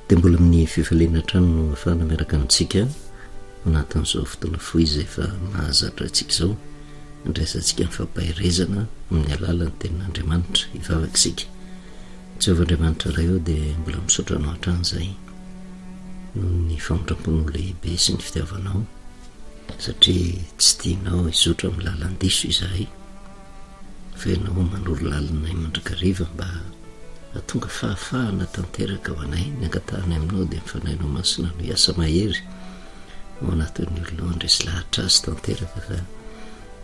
Dia mbola amin'ny fifaliana hatrany no ahafahana miaraka amintsika ao anatin'izao fotoana fohy izay efa mahazatra antsika izao, andraisantsika ny fampaherezana amin'ny alalan'ny tenin'Andriamanitra. Hivavaka isika. Jehovah Andriamanitra Ray ô, dia mbola misaotra Anao hatrany izahay noho ny famindram-ponao lehibe sy ny fitiavanao, satria tsy tianao hizotra amin'ny lalan-diso izahay. Fa Ianao manoro lalana anay mandrakariva mba hahatonga fahafahana tanteraka ho anay. Ny angatahanay Aminao dia ny Fanahinao Masina no hiasa mahery ao anatin'ny olonao handresy lahatra azy tanteraka fa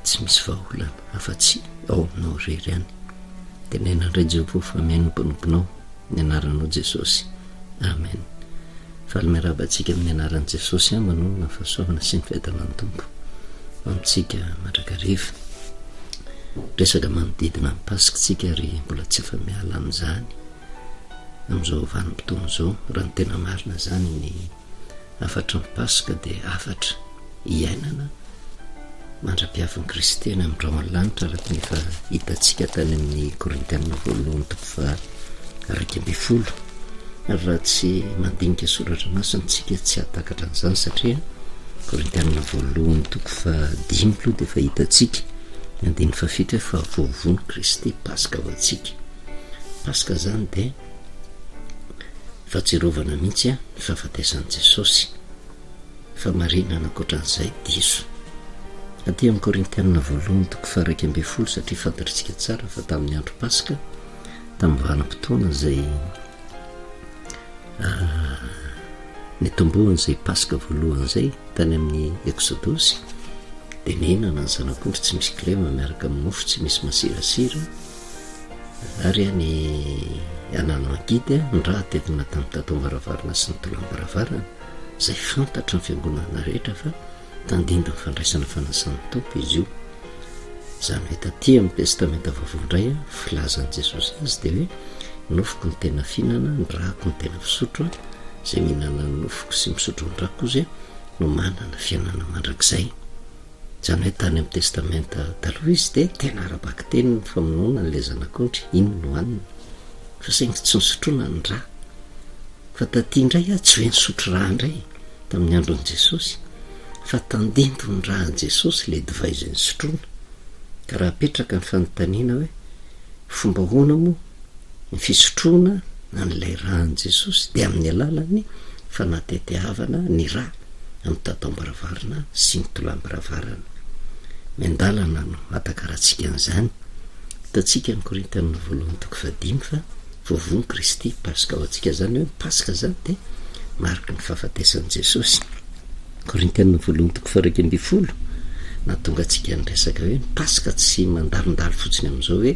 tsy misy vahaolana afa-tsy ao Aminao irery ihany. Teneno indray Jehovah fa mihaino ny mpanomponao. Ny anaranao Jesosy. Amen. Faly miarahaba antsika amin'ny anaran'i Jesosy aho manonona ny fahasoavana sy ny fiadanan'ny Tompo amintsika mandrakariva. Resaka manodidina ny Paska tsika ary mbola tsy afa-miala amin'izany amin'izao vanim-potoana izao. Raha ny tena marina izany ny Hafatry ny Paska dia hafatra iainana mandra-piavin'i Kristy any amin'ny rahon'ny lanitra araka ny efa hitantsika tany amin'ny Korintianina voalohany toko faha 11. Ary raha tsy mandinika soratra masina isika tsy hahatakatra an'izany satria Korintianina voalohany toko faha dimy aloha dia efa hitantsika ny andininy fahafito hoe fa voavono Kristy Paska ho antsika. Paska izany dia Fahatsiarovana mihitsy ny fahafatesan'i Jesosy. Fahamarinana ankoatran'izay diso. Aty amin'ny Korintianina voalohany toko faha-11 satria fantatritsika tsara fa tamin'ny andro Paska, tamin'ny vanim-potoana izay nitomboan'izay Paska voalohany izay tany amin'ny Eksodosy, dia nihinana ny zanak'ondry tsy misy kilema miaraka amin'ny mofo tsy misy masirasira, Ary ny ananoangidy ny ra tetina tamin'ny tataom-baravarana sy ny tolam-baravarana, izay fantatry ny fiangonana rehetra fa tandindon'ny fandraisana fanasan'ny Tompo izy io. Izany hoe taty amin'ny Testamenta Vaovao indray, filazan'i Jesosy azy dia hoe nofoko ny tena fihinana, ny rako ny tena fisotro, izay mihinana ny nofoko sy misotro ny rako ozy no manana fiainana mandrakizay. Izany hoe tany amin'ny Testamenta Taloha izy dia tena ara-bakiteny ny famonoana an'ilay zanak'ondry, iny no nohanina. Fa saingy tsy nosotroina ny ra. Fa taty indray aho tsy hoe nisotro ra indray tamin'ny andron'i Jesosy, fa tandindon'ny ran'i Jesosy ilay divay izay nosotroina. Ka raha apetraka ny fanontaniana hoe fomba ahoana moa ny fisotroana an'ilay ran'i Jesosy dia amin'ny alalan'ny fanateteavana ny ra amin'ny tataom-baravarana sy ny tolam-baravarana. Miandalana no hahatakarantsika an'izany. Hitantsika ny Korintiana voalohany toko fahadimy fa voavono Kristy, Paska ho antsika izany hoe ny Paska izany dia mariky ny fahafatesan'i Jesosy. Korintiana voalohany toko faha-11 nahatonga antsika niresaka hoe ny Paska tsy mandalondalo fotsiny amin'izao hoe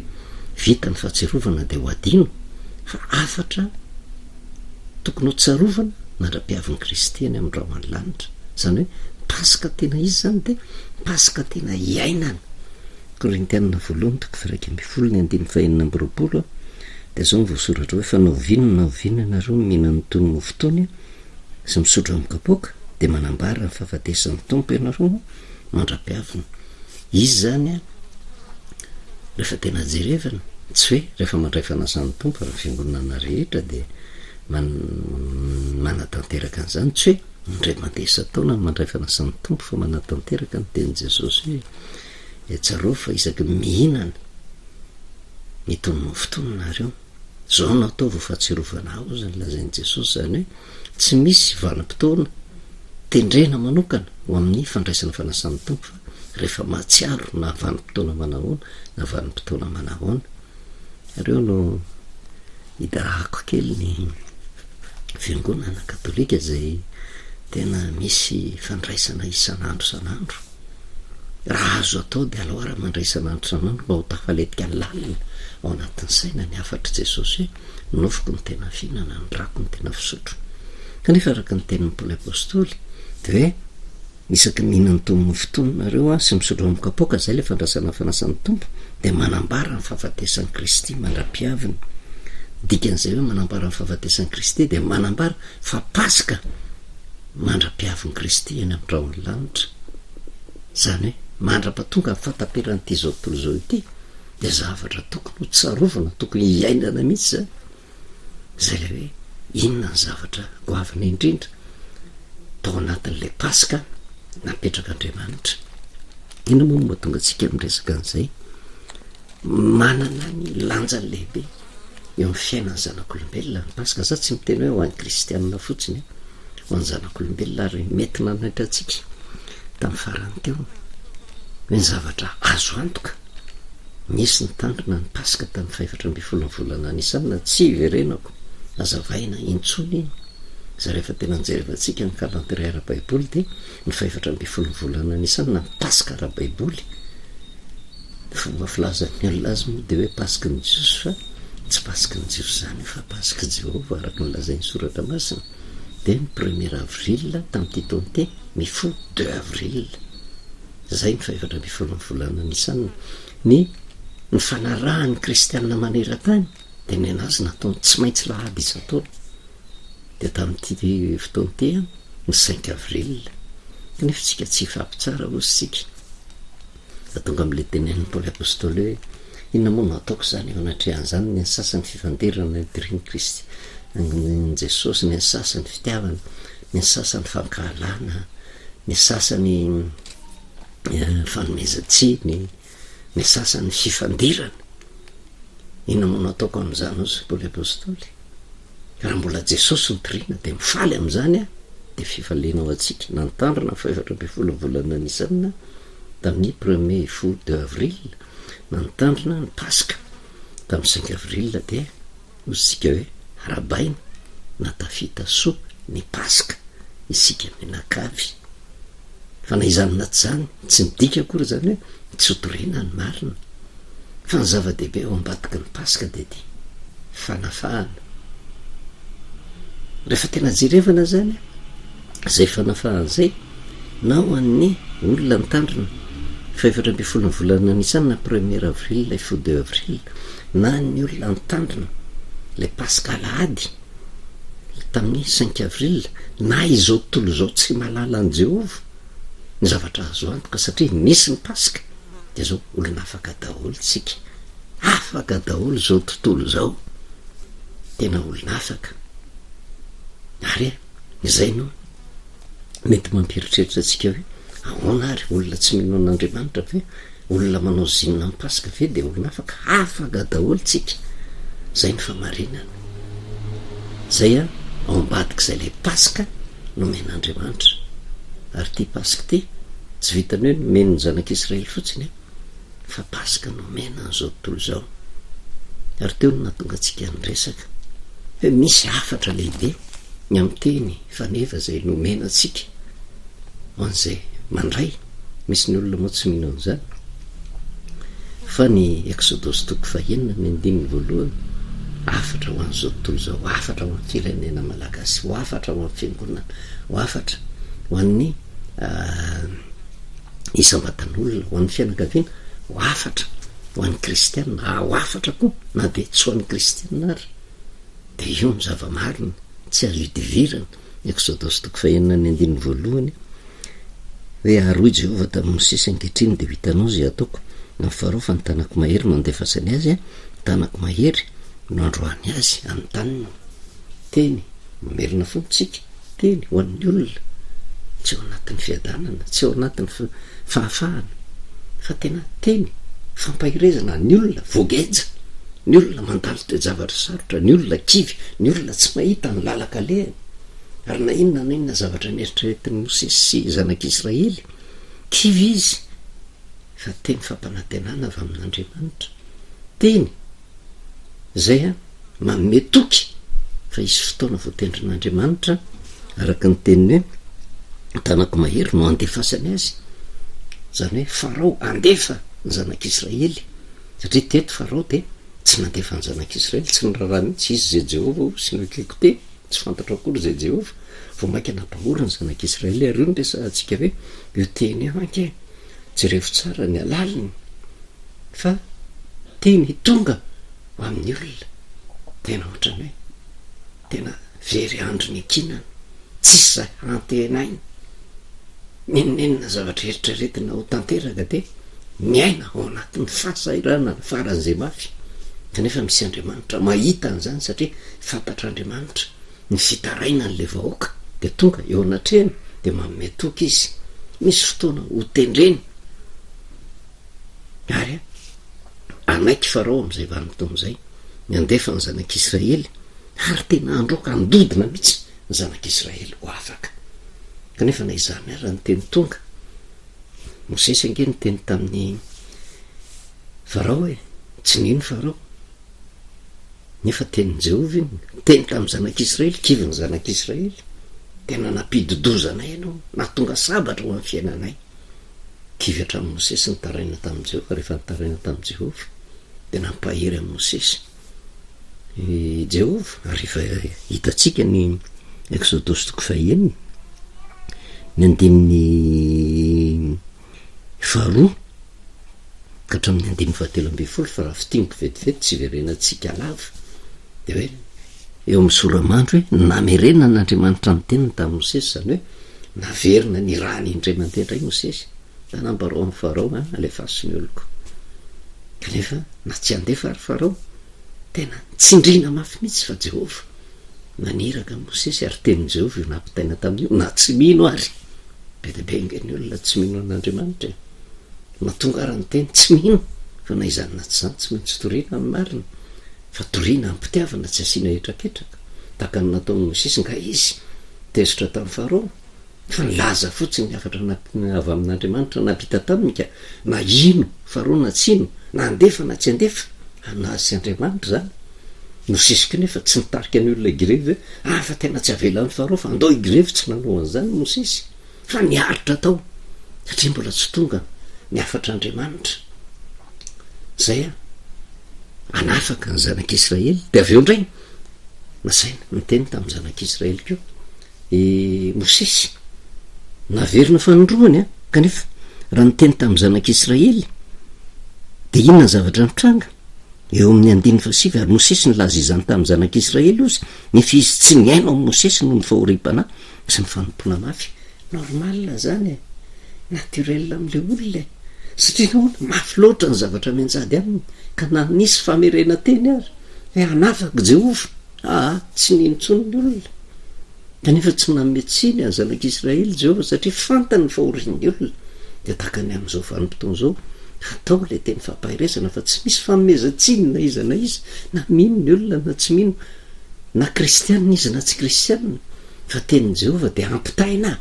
Vita ny fahatsiarovana dia ho adino fa hafatra tokony ho tsarovana mandra-piavin'i Kristy any amin'ny rahon'ny lanitra. Izany hoe ny Paska tena izy izany dia Paska tena iainana. Korintianina voalohany toko faha-11 ny andininy faha-26 dia izao no voasoratra hoe fa na oviana na oviana ianareo mihinana itony mofo itony sy misotro amin'ny kapoaka dia manambara ny fahafatesan'ny Tompo ianareo mandra-piaviny. Izy izany rehefa tena jerevana, tsy hoe rehefa mandray fanasan'ny Tompo ary ny fiangonana rehetra dia manatanteraka an'izany, tsy hoe indray mandeha isan-taona no mandray fanasan'ny Tompo fa manatanteraka ny tenin'i Jesosy hoe tsarovy fa isaky ny mihinana itony mofo itony nareo. Izao no ataovy ho fahatsiarovana ahy hozy ny lazain'i Jesosy, izany hoe tsy misy vanim-potoana tendrena manokana ho amin'ny fandraisana fanasan'ny Tompo fa rehefa mahatsiaro na vanim-potoana manahoana na vanim-potoana manahoana. Ireo no hidarahako kely ny fiangonana katolika izay tena misy fandraisana isan'andro isan'andro. Raha azo atao dia alao ary mandray isan'andro isan'andro mba ho tafaletika lalina ao anatin'ny saina ny hafatr'i Jesosy hoe Ny nofoko no tena fihinana, ny rako no tena fisotro. Kanefa araka ny tenin'i Paoly Apostoly dia hoe isaky ny mihinana itony mofo itony nareo sy misotro amin'ny kapoaka, izay ilay fandraisana ny fanasan'ny Tompo, dia manambara ny fahafatesan'i Kristy mandra-piaviny. Dikan'izay hoe manambara ny fahafatesan'i Kristy dia manambara fa Paska mandra-piavin'i Kristy eny amin'ny rahon'ny lanitra. Izany hoe mandra-pahatonga ny fahataperan'ity izao tontolo izao ity. Dia zavatra tokony ho tsarovana, tokony hiainana mihitsy izany. Izay ilay hoe. Inona ny zavatra goavana indrindra tao anatin'ilay Paska napetrak'Andriamanitra? Inona moa no mahatonga antsika miresaka an'izay? Manana ny lanjany lehibe eo amin'ny fiainan'ny zanak'olombelona ny Paska. Za tsy miteny hoe ho an'ny kristianina fotsiny, ho an'ny zanak'olombelona ary mety nanaitra antsika tamin'ny farany teo hoe ny zavatra azo antoka nisy nitandrina ny Paska tamin'ny fahefatra ambin'ny folon'ny volana Nisana, tsy hiverenako hazavaina intsony iny, izay rehefa tena nijerevantsika ny calendrier ara-baiboly dia ny fahefatra ambin'ny folon'ny volana Nisana ny Paska ara-baiboly. Ny fomba filazan'ny olona azy moa dia hoe Paska ny Jiosy fa tsy Paska ny Jiosy izany io fa Paska Jehovah araka ny lazain'ny Soratra Masina dia ny premier avril tamin'ity taona ity mifoha deux avril izay ny fahefatra ambin'ny folon'ny volana Nisana ny ny fanarahan'ny kristianina maneran-tany dia ny anazy nataony tsy maintsy lahady isan-taona dia tamin'ity fotoana ity an, ny cinq avril kanefa tsika tsy hifampitsara hozy tsika fa tonga amin'ilay tenenin'i Paoly Apostoly hoe inona moa no ataoko izany eo anatrehan'izany ny an'ny sasany fifandirana ny tirian'i Kristy ny Jesosy ny an'ny sasany fitiavana ny an'ny sasany fankahalana ny sasany eh, fanomezan-tsiny ny sasany fifandirana inona moa no ataoko amin'izany hozy Paoly Apostoly Raha mbola Jesosy no toriana dia mifaly amin'izany aho, dia fifaliana ho antsika. Nantandrina ny fahefatra ambin'ny folo ny volana Nisana tamin'ny premier fou de avril, nantandrina ny Paska tamin'ny cinq avril dia hoy isika hoe arahabaina na tafita soa ny Paska isika mianakavy. Fa na izany na tsy izany, tsy midika akory izany hoe tsy ho torina ny marina. Fa ny zava-dehibe ao ambadiky ny Paska dia ity, fanafahana. Rehefa tena jerevana izany, izay fanafahana izay, na ho an'ny olona nitandrina fahefatra ambin'ny folon'ny volana Nisana na premier avril ilay fo deux avril, na ny olona nitandrina ilay Paska alahady, tamin'ny cinq avril, na izao tontolo izao tsy mahalala an'i Jehovah, ny zavatra azo antoka satria nisy ny Paska, dia izao olona afaka daholo tsika, afaka daholo izao tontolo izao, tena olona afaka, ary izay no mety mampieritreritra antsika hoe ahoana ary olona tsy mino an'Andriamanitra ve, olona manao zinona amin'ny Paska ve dia olona afaka? Afaka daholo tsika, zay ny famarinana, zay an, ao ambadik'izay ilay Paska nomen'Andriamanitra, ary ity Paska ity tsy vitan'ny hoe nomeny ny zanak'Israely fotsiny an, fa Paska nomena an'izao tontolo izao, ary teo no nahatonga antsika niresaka hoe misy hafatra lehibe ny amin'ny teny faneva izay nomena antsika ho an'izay mandray, misy ny olona moa tsy mino an'izany, fa ny Eksodosy toko fahenina ny andininy voalohany, hafatra ho an'izao tontolo izao, hafatra ho an'ny firenena malagasy, ho hafatra ho an'ny fiangonana, ho hafatra ho an'ny isam-batan'olona, ho an'ny fianakaviana, ho hafatra ho an'ny kristiana, ho hafatra koa na dia tsy ho an'ny kristiana ary. Dia io no zava-marina, tsy azo idivirana, Eksodosy toko fahenina ny andininy voalohany, hoe ary hoy Jehovah tamin'i Mosesy, Ankehitriny dia ho hitanao izay hataoko amin'i Farao, fa ny tanako mahery no handefasany azy, ny tanako mahery no handroahany azy amin'ny taniny. Teny mamerina foana isika, teny ho an'ny olona, tsy ao anatin'ny fiadanana, tsy ao anatin'ny fahafahana, fa tena teny fampaherezana ny olona voageja, ny olona mandalo toe-javatra sarotra, ny olona kivy, ny olona tsy mahita ny lalan-kalehany. Ary na inona na inona zavatra neritreretin'i Mosesy sy zanak'Israely, kivy izy fa teny fampanantenana avy amin'Andriamanitra. Teny izay manome toky fa hisy fotoana voatendrin'Andriamanitra, araka ny teniny hoe, tanako mahery no handefasany azy, izany hoe Farao handefa ny zanak'Israely, satria teto Farao dia tsy nandefa ny zanak'Israely, tsy niraharaha mihitsy, izy izay Jehovah hoy sy nokeko teny, tsy fantatro akory izay Jehovah, vao mainka nampahory ny zanak'Israely, ary io no resahantsika hoe io teny io ange, jerevo tsara ny halaliny, fa teny tonga ho amin'ny olona tena ohatran'ny hoe tena very andro niankinana, tsisy izay hantenaina, n'inon'inona zavatra eritreretina ho tanteraka dia miaina ao anatin'ny fahasahiranana faran'izay mafy, kanefa misy Andriamanitra mahita an'izany satria fantatr'Andriamanitra. ny fitarainan'ilay vahoaka dia tonga eo anatrehany dia manome toky izy. Misy fotoana ho tendreny ary hanaiky Farao amin'izay vanim-potoana izay ny handefa ny zanak'Israely ary tena handroaka handodona mihitsy ny zanak'Israely ho afaka. Kanefa na izany ara ny teny tonga, Mosesy ange niteny tamin'i Farao e, tsy nino Farao. Nefa tenin'i Jehovah iny, niteny tamin'ny zanak'Israely, kivy ny zanak'Israely, tena nampidi-doza anay ianao, nahatonga sabatra ho an'ny fiainanay. Kivy hatramin'i Mosesy nitaraina tamin'i Jehovah, rehefa nitaraina tamin'i Jehovah, dia nampahery an'i Mosesy i Jehovah, ary efa hitantsika ny Eksodosy toko fahenina, ny andininy faharoa ka hatramin'ny andininy fahatelo ambin'ny folo, fa raha fintiniko vetivety tsy hiverenantsika lava, dia hoe eo amin'ny sora-mandry hoe namerenan'Andriamanitra ny teniny tamin'i Mosesy, izany hoe naverina nirahany indray mandeha indray Mosesy, da nambarao amin'i Farao an, alefaso ny oloko. Kanefa na tsy handefa ary Farao, tena tsindriana mafy mihitsy fa Jehovah naniraka an'i Mosesy ary tenin'i Jehovah io nampitaina tamin'io, na tsy mino ary. Be dia be ange ny olona tsy mino an'Andriamanitra e. Na tonga ara ny teny tsy mino fa na izany na tsy izany tsy maintsy toriana ny marina fa toriana am-pitiavana tsy asiana hetraketraka tahaka ny nataon'i Mosesy nga izy tezitra tamin'i Farao fa nilaza fotsiny ny hafatra avy amin'Andriamanitra nampita taminy ka na hino Farao na tsy hino na handefa na tsy handefa an'azy sy Andriamanitra izany. Mosesy koa nefa tsy nitarika ny olona higrevy hoe ah fa tena tsy avelan'i Farao fa andao higrevy tsy nanao an'izany Mosesy. Fa niaritra tao satria mbola tsy tonga ny hafatr'Andriamanitra izay hanafaka ny zanak'Israely. Dia avy eo indray nasaina niteny tamin'ny zanak'Israely koa i Mosesy. Naverina fanindroany an, kanefa raha niteny tamin'ny zanak'Israely dia inona ny zavatra nitranga? Eo amin'ny andininy fahasivy, ary Mosesy nilaza izany tamin'ny zanak'Israely ozy, nefa izy tsy nihaino an'i Mosesy noho ny fahoriam-panahy. sy ny fanompoana mafy, normal zany e, naturel amle olona e, satria nahoana, mafy loatra ny zavatra mianjady aminy, ka na nisy famerenan-teny ary hoe hanafaka Jehovah, aa tsy nino intsony ny olona, kanefa tsy nanome tsiny an'ny zanak'Israely Jehovah satria fantany ny fahorian'ny olona, dia tahaka ny amin'izao vanim-potoana izao, atao ilay teny fampaherezana fa tsy misy fanomezan-tsiny na iza na iza, na mino ny olona na tsy mino, na kristianina izy na tsy kristianina, Fa tenin'i Jehovah dia ampitaina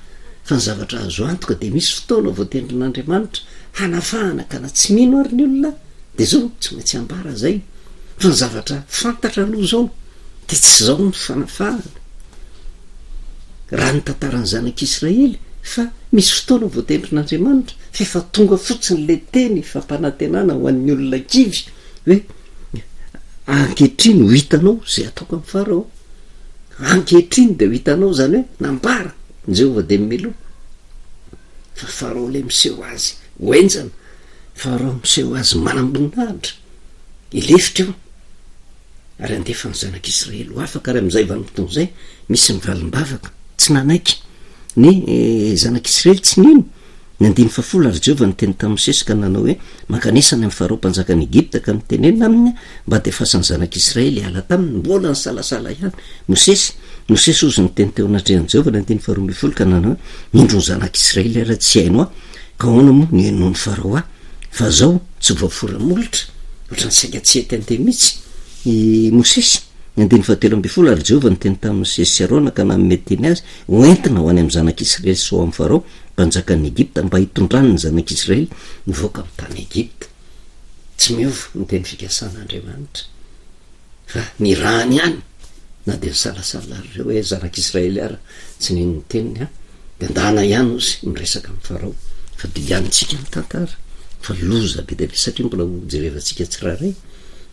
fa ny zavatra azo antoka dia misy fotoana voatendrin'Andriamanitra hanafahana ka na tsy mino ary ny olona dia zao tsy maintsy ambara zay fa ny zavatra fantatra aloha zao dia tsy zao ny fanafahana raha ny tantaran'ny zanak'Israely fa misy fotoana voatendrin'Andriamanitra fa efa tonga fotsiny le teny fampanantenana ho an'ny olona kivy hoe ankehitriny ho hitanao zay ataoko amin'ny Farao. Ankehitriny dia ho hitanao izany hoe nambara Jehovah dia meloa fa Farao ilay miseho azy ho henjana, Farao miseho azy manam-boninahitra, hilefitra io ary handefa ny zanak'Israely ho afaka ary amin'izay vanim-potoana izay misy ny valim-bavaka. Tsy nanaiky ny eh, zanak'Israely tsy nino. Ny andininy fahafolo, Ary Jehovah niteny tamin'i Mosesy ka nanao hoe, Mankanesa any amin'i Farao mpanjakan'i Egypta ka mitenena aminy mba handefasan'ny zanak'Israely hiala taminy. Mbola nisalasala ihany Mosesy. Mosesy hozy niteny teo anatrehan'i Jehovah, ny andininy faharoa ambin'ny folo, ka nanao hoe, Indro ny zanak'Israely ary tsy haino ahy, ka ahoana moa no henoin'i Farao ahy? Fa izao, tsy voafora molotra, ohatran'ny saika tsy hety handeha mihitsy i Mosesy. Ny andininy fahatelo ambin'ny folo, Ary Jehovah niteny tamin'i Mosesy sy Arona ka nanome teny azy ho entina ho any amin'ny zanak'Israely sy ho amin'i Farao, mpanjakan'i Egypta, mba hitondrany ny zanak'Israely hivoaka amin'ny tany Egypta. Tsy miova ny teny fikasan'Andriamanitra, fa nirahany ihany, na dia nisalasala ary ireo hoe zanak'Israely ara tsy nino ny teniny an, dia ndana ihany ozy miresaka amin'i Farao, fa dinganintsika ny tantara, fa loza be dia be, satria mbola ho jerevantsika tsirairay,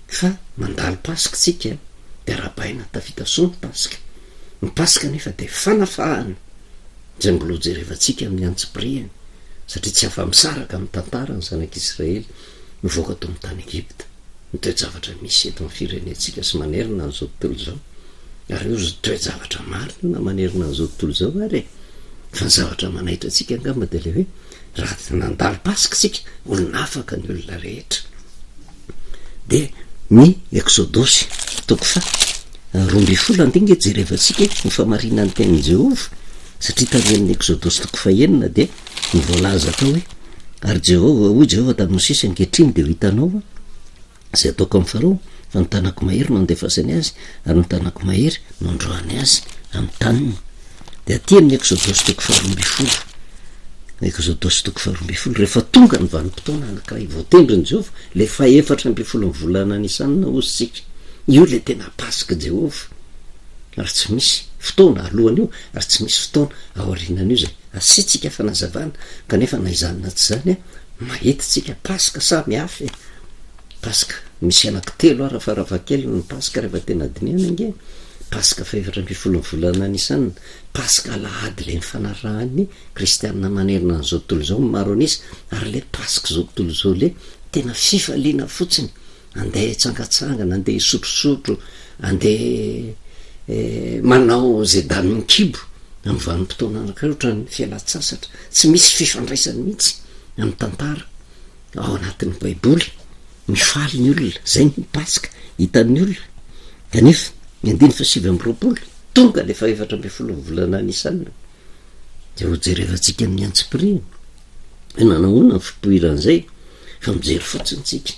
fa mandalo Paska tsika, dia arahabaina tafita soa ny Paska, ny Paska anefa dia fanafahana. Izay mbola ho jerevantsika amin'ny antsipirihany, satria tsy afa-misaraka amin'ny tantara ny zanak'Israely nivoaka tao amin'ny tany Egypta, ny toe-javatra misy eto amin'ny firenentsika sy manerana an'izao tontolo izao. Ary io toe-javatra marina na manerana an'izao tontolo izao ary e! Fa ny zavatra manaitra antsika angamba dia ilay hoe raha nandalo Paska isika, olona afaka ny olona rehetra. Dia ny Eksodosy toko faha. 12, andeha ange jerevantsika e, ny famarinan'ny tenin'i Jehovah, satria tany amin'ny Eksodosy toko fahenina dia ny voalaza tao hoe, Ary Jehovah, hoy Jehovah tamin'i Mosesy, ankehitriny dia ho hitanao izay ataoko amin'i Farao, fa ny tanako mahery no andefasany azy, ary ny tanako mahery no androahany azy amin'ny taniny. Dia aty amin'ny Eksodosy toko faharoa ambin'ny folo, Eksodosy toko faharoa ambin'ny folo, rehefa tonga ny vanim-potoana anankiray voatendrin'i Jehovah, ilay fahefatra ambin'ny folon'ny volana Nisana hozy tsika, io ilay tena Paska Jehovah, ary tsy misy fotoana alohan'io, ary tsy misy fotoana aorianan'io izay asiantsika fanazavana, kanefa na izany na tsy izany, mahita tsika Paska samy hafa e! Paska, misy anankitelo ara farafahakeliny ny Paska rehefa tena dinihana ange, Paska fahefatra ambin'ny folon'ny volana Nisana, Paska alahady ilay nifanarahan'ny kristianina manerana an'izao tontolo izao ny maro an'isa, ary ilay Paska izao tontolo izao ilay tena fifaliana fotsiny, andeha hitsangatsangana, andeha hisotrosotro, andeha manao izay danin'ny kibo amin'ny vanim-potoana anankiray ohatran'ny fialan-tsasatra, tsy misy fifandraisany mihitsy amin'ny tantara. Ao anatin'ny Baiboly, mifaly ny olona, izay ny Paska hitan'ny olona. Kanefa, ny andininy fahasivy amby roapolo, tonga ilay fahefatra ambin'ny folon'ny volana Nisana, dia hojerevantsika amin'ny antsipiriany hoe nanahoana ny fipoiran'izay, fa mijery fotsiny tsika,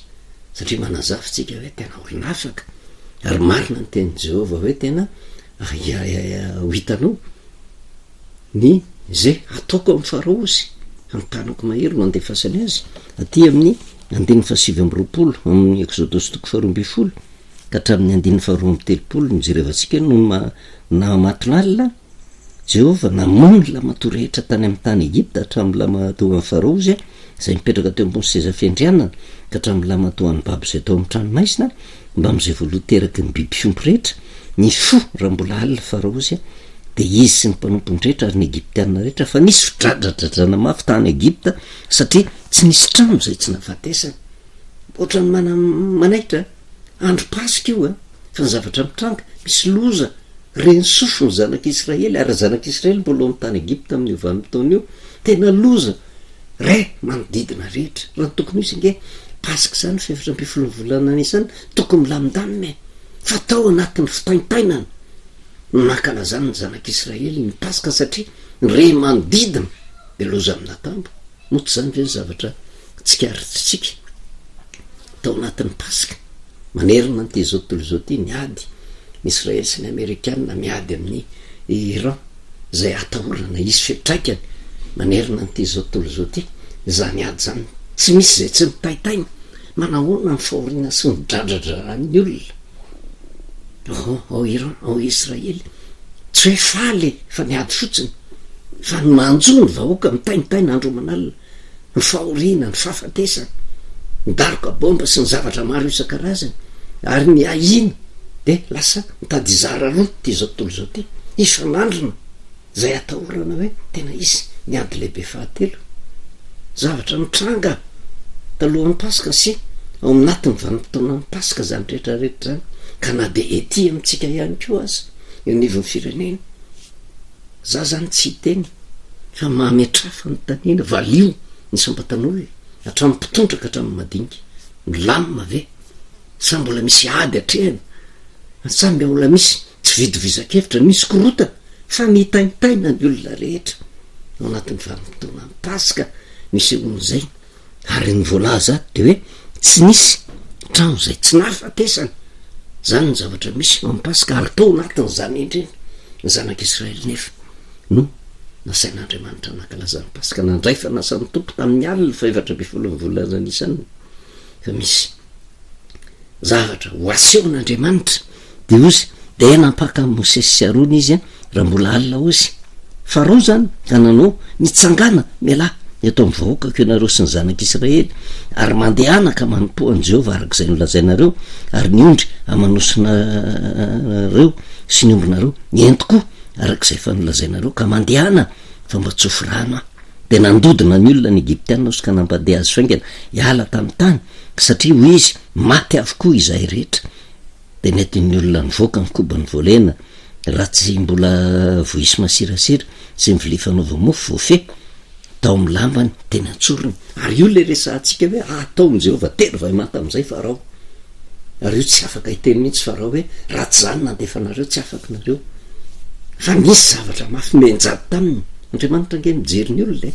satria manazava tsika hoe tena olona afaka, ary marina ny tenin'i Jehovah hoe tena ho hitanao. Ny ze ataoko amin'i Farao ozy, amin'ny tanako mahery no andefasany azy, aty amin'ny andininy fahasivy amby roapolo amin'ny Eksodosy toko faharoa ambin'ny folo ka hatramin'ny andininy faharoa amby telopolo no jerevantsika no nahamatonalina Jehovah namono ny lamatoa rehetra tany amin'ny tany Egypta hatramin'ny lamatoan'i Farao ozy izay nipetraka teo ambony seza fiandrianana ka hatramin'ny lamatoan'ny babo izay tao amin'ny trano maizina mbamin'izay voaloha teraky ny biby fiompy rehetra nifoha raha mbola alina Farao ozy dia izy sy ny mpanompony rehetra ary ny Egyptiana rehetra, fa nisy fidradradradrana mafy tany Egypta, satria tsy nisy trano izay tsy nahafatesana. Ohatran'ny mana- manaitra, andro Paska io an, fa ny zavatra mitranga, misy loza, reny sofo ny zanak'Israely, ary ny zanak'Israely mbola ao amin'ny tany Egypta amin'io vanim-potoana io, tena loza, re manodidina rehetra, raha ny tokony ho izy ange, Paska izany, fahefatra ambin'ny folon'ny volana Nisana, tokony milamindamina e, fa tao anatin'ny fitaintainana. no nankalazany ny zanak'Israely ny Paska satria ny re manodidina dia loza amin'atambo. Moa tsy izany ve ny zavatra tsikaritritsika tao anatin'ny Paska? Manerana an'ity izao tontolo izao ity ny ady, ny Israely sy ny Amerikana miady amin'ny Iran izay atahorana hisy fiantraikany manerana an'ity izao tontolo izao ity. Izany ady izany tsy misy izay tsy mitaitaina. Manahoana ny fahoriana sy ny dradradraran'ny olona? Ao ao Iran, ao Israely, tsy hoe faly fa miady fotsiny, fa ny manjo ny vahoaka mitaintaina andro aman'alina, ny fahoriana, ny fahafatesana, ny daroka bomba sy ny zavatra maro isan-karazany, ary ny ahiana dia lasa mitady hizara roa ity izao tontolo izao ity, hifanandrina. Izay atahorana hoe tena hisy ny ady lehibe fahatelo. Zavatra mitranga talohan'ny Paska sy ao anatin'ny vanim-potoanan'ny Paska izany rehetra rehetra izany, ka na dia ety amintsika ihany koa aza, eo anivon'ny firenena. Za zany tsy hiteny fa mametraha fanontaniana, valio ny isam-batan'olona, hatramin'ny mpitondra ka hatramin'ny madinika. Milamina ve? Sa mbola misy ady atrehina? Sa mbola misy tsy fitovizan-kevitra, misy korontana fa mitaintaina ny olona rehetra ao anatin'ny vanim-potoanan'ny Paska nisehoan'izay, ary ny voalaza ato dia hoe tsy nisy trano izay tsy nahafatesana, izany ny zavatra misy ao amin'ny Paska, ary tao anatin'izany indrindra ny zanak'Israely nefa no nasain'Andriamanitra nankalaza ny Paska, nandray fanasan'ny Tompo tamin'ny alina fahefatra ambin'ny folon'ny volana Nisana, fa misy zavatra ho asehon'Andriamanitra, dia hozy, dia nampaka an'i Mosesy sy Arona izy raha mbola alina hozy. Farao izany ka nanao, Mitsangàna, mialà eto amin'ny vahoakako ianareo sy ny zanak'Israely, ary mandehana ka manompoa an'i Jehovah araka izay nolazainareo, ary ny ondry aman'osinareo sy ny ombinareo ento koa araka izay efa nolazainareo, ka mandehana fa mba tsofy rano aho. Dia nandodona ny olona ny Egyptiana hozy ka nampandeha azy faingana hiala tamin'ny tany, satria hoy izy, Maty avokoa izahay rehetra. Dia nentin'ny olona nivoaka ny kobany voalena, raha tsy mbola voaisy masirasira, sy ny vilia fanaova-mofo voafehy tao amin'ny lambany teny an-tsorony. Ary io ilay resahantsika hoe hataon'i Jehovah tery vay manta amin'izay Farao. Ary io tsy afaka hiteny mihitsy Farao hoe, raha tsy izany nandefa anareo tsy afaka nareo. Fa nisy zavatra mafy mianjady taminy. Andriamanitra ange mijery ny olona e.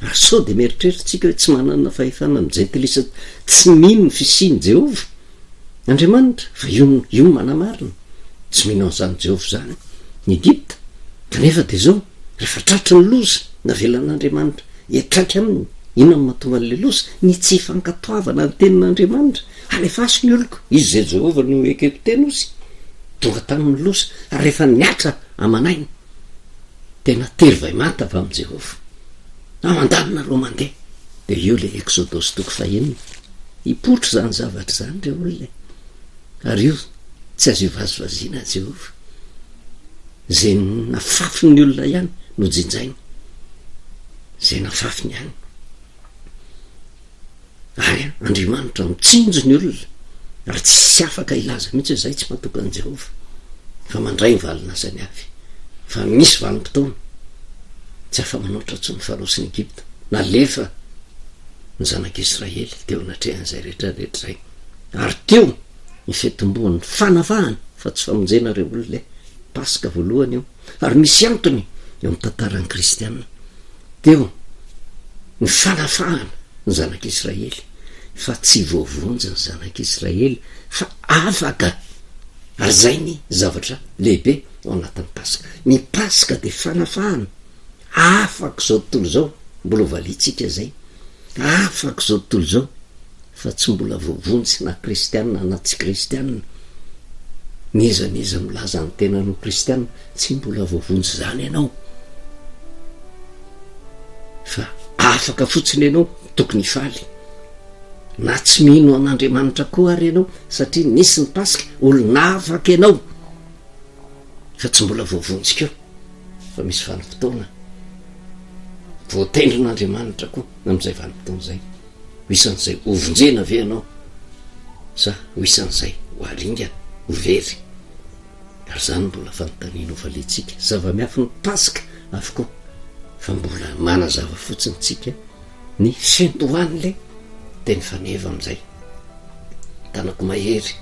Ary sao dia mieritreritra tsika hoe tsy manana fahefana amin'ny jentilisa tsy mino ny fisian'i Jehovah Andriamanitra, fa io io no manamarina. Tsy mino an'izany Jehovah izany ny Egypta. Kanefa dia izao, rehefa tratry ny loza, navelan'Andriamanitra hiantraika aminy. Inona no mahatonga an'ilay loza? Ny tsy fankatoavana ny tenin'Andriamanitra. Alefaso ny oloko, izy izay Jehovah no ekeko teny ozy. Tonga taminy ny loza, ary rehefa nihatra aman'aina, tena tery vay manta avy amin'i Jehovah. Aman-danina ireo mandeha. Dia io ilay Eksodosy toko fahenina. Hipoitra izany zavatra izany ry olona e. Ary io tsy azo ivazivaziana Jehovah. Izay nafafin'ny olona ihany no jinjainy. Izay nafafiny ihany. Ary Andriamanitra mitsinjo ny olona, ary tsisy afaka hilaza mihitsy hoe zay tsy matoky an'i Jehovah, fa mandray ny valin'asany avy. Fa misy vanim-potoana tsy afa-manoatra intsony Farao sy ny Egypta. Nalefa ny zanak'Israely teo anatrehan'izay rehetra rehetra izay. Ary teo ny fitomboan'ny fanafahana, fa tsy famonjena ireo olona e. Paska voalohany io. Ary misy antony eo amin'ny tantaran'ny kristiana. Teo ny fanafahana ny zanak'Israely, fa tsy voavonjy ny zanak'Israely fa afaka, ary izay ny zavatra lehibe ao anatin'ny Paska. Ny Paska dia fanafahana, afaka izao tontolo izao, mbola ho valiantsika izay, afaka izao tontolo izao, fa tsy mbola voavonjy na kristiana na tsy kristiana, n'iza n'iza milaza ny tenany ho kristiana, tsy mbola voavonjy izany ianao, fa afaka fotsiny ianao tokony hifaly, na tsy mino an'Andriamanitra koa ary ianao satria nisy ny paska, olona afaka ianao, fa tsy mbola voavonjy koa, fa misy vanim-potoana voatendrin'Andriamanitra koa amin'izay vanim-potoana izay. Ho isan'izay hovonjena ve ianao sa ho isan'izay ho aringana, ho very? Ary izany mbola fanontaniana hovaliantsika. Zava-miafin'ny Paska avokoa fa mbola manazava fotsiny tsika ny fiandohan'ilay teny faneva amin'izay. Tanako mahery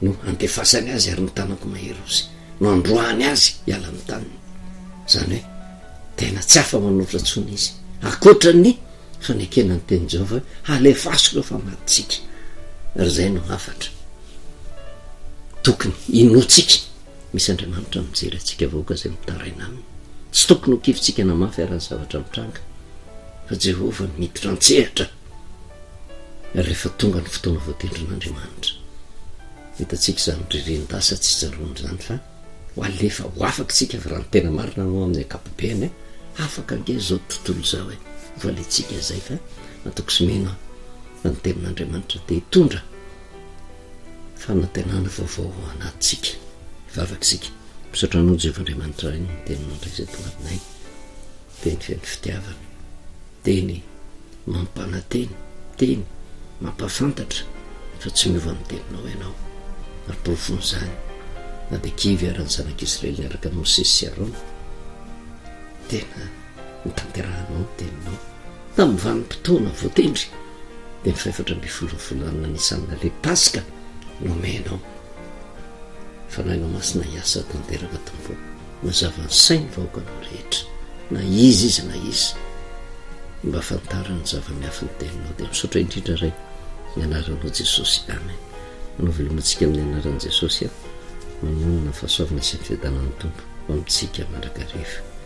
no andefasany azy ary ny tanako mahery ozy no androahany azy hiala amin'ny taniny. Izany hoe tena tsy afa-manoatra intsony izy ankoatra ny Fanekena ny tenin'i Jehovah hoe, Alefaso ireo famadintsika. Ary izay no hafatra tokony hinoantsika. Misy Andriamanitra mijery antsika vahoaka izay mitaraina aminy. Tsy tokony ho kivintsika na mafy ara ny zavatra mitranga, fa Jehovah no miditra an-tsehatra rehefa tonga ny fotoana voatendrin'Andriamanitra. Hitantsika izany ririn-dasa tsy tsaroana izany fa ho alefa ho afaka isika fa raha ny tena marina moa amin'ny ankapobeny eh, afaka ange izao tontolo izao e, valiantsika izay fa matoky sy mino aho fa ny tenin'Andriamanitra dia hitondra fanantenana vaovao ao anatintsika. Hivavaka isika. Misaotra anao Jehovah Andriamanitra Ray ny teninao indray izay tonga aminay. Teny feno fitiavana, teny mampanantena, teny mampahafantatra fa tsy miova amin'ny teninao ianao. Ary porofon'izany, na dia kivy ara ny zanak'Israely niaraka amin'i Mosesy sy Arona, tena notanterahanao ny teninao. Tamin'ny vanim-potoana voatendry, dia ny fahefatra ambin'ny folon'ny volana Nisana ilay Paska nomenao. Fanahinao Masina hiasa tanteraka Tompo ô. Mazava ny sain'ny vahoakanao rehetra, na iza izy na iza, mba fantaro ny zava-miafin'ny teninao. Dia misaotra indrindra Ray, ny anaranao Jesosy. Amen. Manao veloma antsika amin'ny anaran'i Jesosy aho. Manonona ny fahasoavana sy ny fiadanan'ny Tompo ho amintsika mandrakariva.